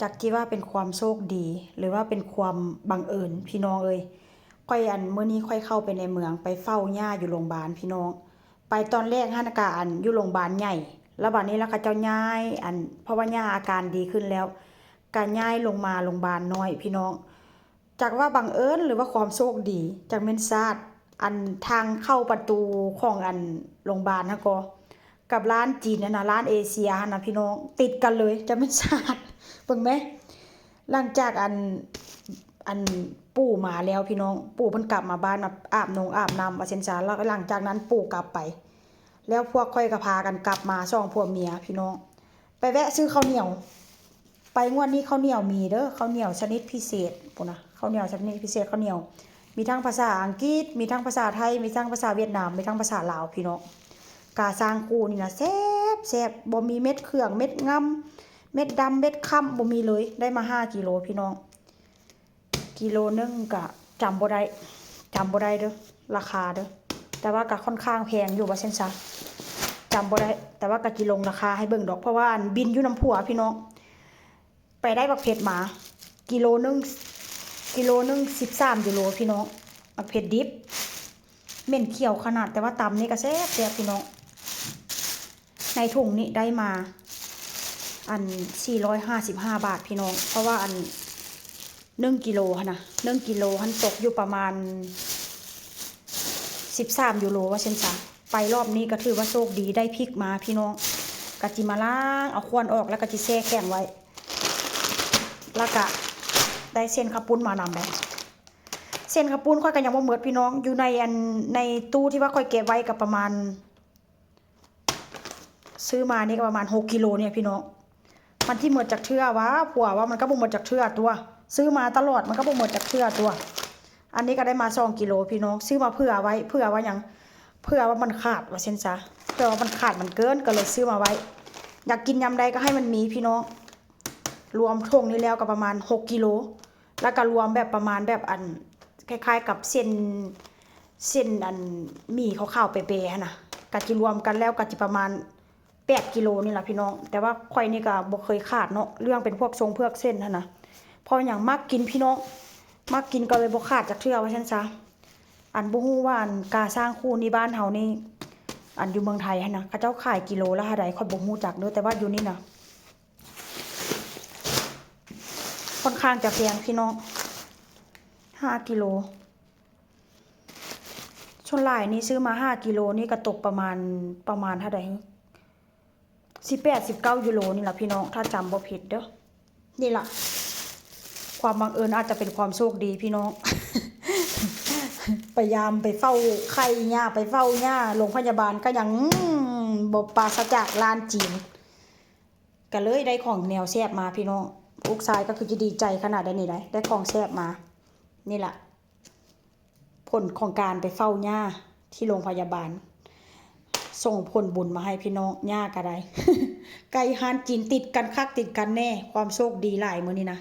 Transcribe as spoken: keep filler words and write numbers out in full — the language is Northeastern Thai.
จักสิว่าเป็นความโชคดี หรือว่าเป็นความบังเอิญพี่น้องเอ้ย ข้อย อัน มื้อนี้ข้อยเข้าไปในเมือง ไปเฝ้าย่าอยู่โรงบาลพี่น้อง ไปตอนแรกหั้นกะ อัน อยู่โรงบาลใหญ่ แล้วบัดนี้แล้วเขาเจ้าย้าย อัน เพราะว่าย่าอาการดีขึ้นแล้ว กะย้ายลงมาโรงบาลน้อยพี่น้อง จักว่าบังเอิญหรือว่าความโชคดี จักแม่นซาด อัน ทางเข้าประตูของ อัน โรงบาลหั้นก็ กับร้านจีนหั้นนะ ร้านเอเชียหั้นนะพี่น้อง ติดกันเลย จักแม่นซาด เบิ่งแหม หลังจาก อัน อัน ปู่มาแล้วพี่น้อง ปู่เพิ่นกลับมาบ้านมาอาบนงอาบน้ำว่าซั่นซะ แล้วหลังจากนั้นปู่กลับไป แล้วพวกข้อยก็พากันกลับมาสองผัวเมียพี่น้อง ไปแวะซื้อข้าวเหนียว ไปงวดนี้ข้าวเหนียวมีเด้อ ข้าวเหนียวชนิดพิเศษพู้นนะ ข้าวเหนียวชนิดพิเศษ ข้าวเหนียว มีทั้งภาษาอังกฤษ มีทั้งภาษาไทย มีทั้งภาษาเวียดนาม มีทั้งภาษาลาวพี่น้อง กาซางคูนี่นะ แซ่บแซ่บ บ่มีเม็ดเขือง เม็ดงำ เม็ดดำ เม็ดค้ำ บ่มีเลย ได้มาห้ากิโลพี่น้อง กิโลหนึ่งกะจำบ่ได้ จำบ่ได้เด้อ ราคาเด้อ แต่ว่ากะค่อนข้างแพงอยู่ว่าซั่นซะ จำบ่ได้ แต่ว่ากะสิลงราคาให้เบิ่งดอก เพราะว่าอันบินอยู่นำผัวพี่น้อง ไปได้บักเผ็ดมา กิโลหนึ่ง กิโลหนึ่งสิบสามยูโรพี่น้อง บักเผ็ดดิบ เหม็นเขียวขนาด แต่ว่าตำนี่กะแซ่บแซ่บพี่น้อง ในถุงนี่ได้มา อัน สี่ร้อยห้าสิบห้าบาทพี่น้อง เพราะว่าอัน หนึ่งกิโลหั้นนะ หนึ่งกิโลหั้นตกอยู่ประมาณ สิบสามยูโรว่าซั่นซะ ไปรอบนี้ก็ถือว่าโชคดีได้พริกมาพี่น้อง กะสิมาล้างเอาควันออก แล้วกะสิแช่แข็งไว้ แล้วกะได้เส้นข้าวปุ้นมานำเลย เส้นข้าวปุ้นข้อยก็ยังบ่หมดพี่น้อง อยู่ในอัน ในตู้ที่ว่าข้อยเก็บไว้ก็ประมาณ ซื้อมานี่ก็ประมาณหกกิโลเนี่ยพี่น้อง มันสิหมดจักเทื่อวะ ผัวว่ามันก็บ่หมดจักเทื่อตั๊ว ซื้อมาตลอดมันก็บ่หมดจักเทื่อตั๊ว อันนี้ก็ได้มาสองกิโลพี่น้อง ซื้อมาเผื่อไว้ เผื่อว่าหยัง เผื่อว่ามันขาดว่าซั่นซะ เผื่อว่ามันขาดมันเกิน ก็เลยซื้อมาไว้ อยากกินยามใดก็ให้มันมีพี่น้อง รวมถุงนี้แล้วก็ประมาณหกกิโล แล้วก็รวมแบบประมาณแบบอัน คล้ายๆกับเส้น เส้นอันหมี่ขาวๆเป๋ๆหั้นนะ กะสิรวมกันแล้วกะสิประมาณแปดกิโลนี่ล่ะพี่น้อง แต่ว่าข้อยนี่ก็บ่เคยขาดเนาะ เรื่องเป็นพวกทรงเผือกเส้นหั้นนะ เพราะหยัง มักกินพี่น้อง มักกินก็เลยบ่ขาดจักเทื่อว่าซั่นซะ อันบ่ฮู้ว่าอันกาซางคูนี่บ้านเฮานี่ อันอยู่เมืองไทยหั้นนะ เขาเจ้าขายกิโลละเท่าใด ข้อยบ่ฮู้จักเด้อ แต่ว่าอยู่นี่นะ ค่อนข้างจะแพงพี่น้อง ห้ากิโล ส่วนหลายนี่ซื้อมาห้ากิโลนี่ก็ตกประมาณ ประมาณเท่าใด สิบแปด สิบเก้ายูโรนี่ล่ะพี่น้อง ถ้าจำบ่ผิดเด้อ นี่ล่ะ ความบังเอิญอาจจะเป็นความโชคดีพี่น้อง พยายามไปเฝ้าไข้ย่า ไปเฝ้าย่า โรงพยาบาลก็ยัง อืม บ่ปราศจากร้านจีน ก็เลยได้ของแนวแซ่บมาพี่น้อง ลูกชายก็คือจะดีใจขนาดใดนี่ได้ ได้ของแซ่บมา นี่ล่ะ ผลของการไปเฝ้าย่าที่โรงพยาบาล ส่งผลบุญมาให้พี่น้อง ย่าก็ได้ ใกล้ร้านจีนติดกันคักติดกันแน่ ความโชคดีหลายมื้อนี้นะ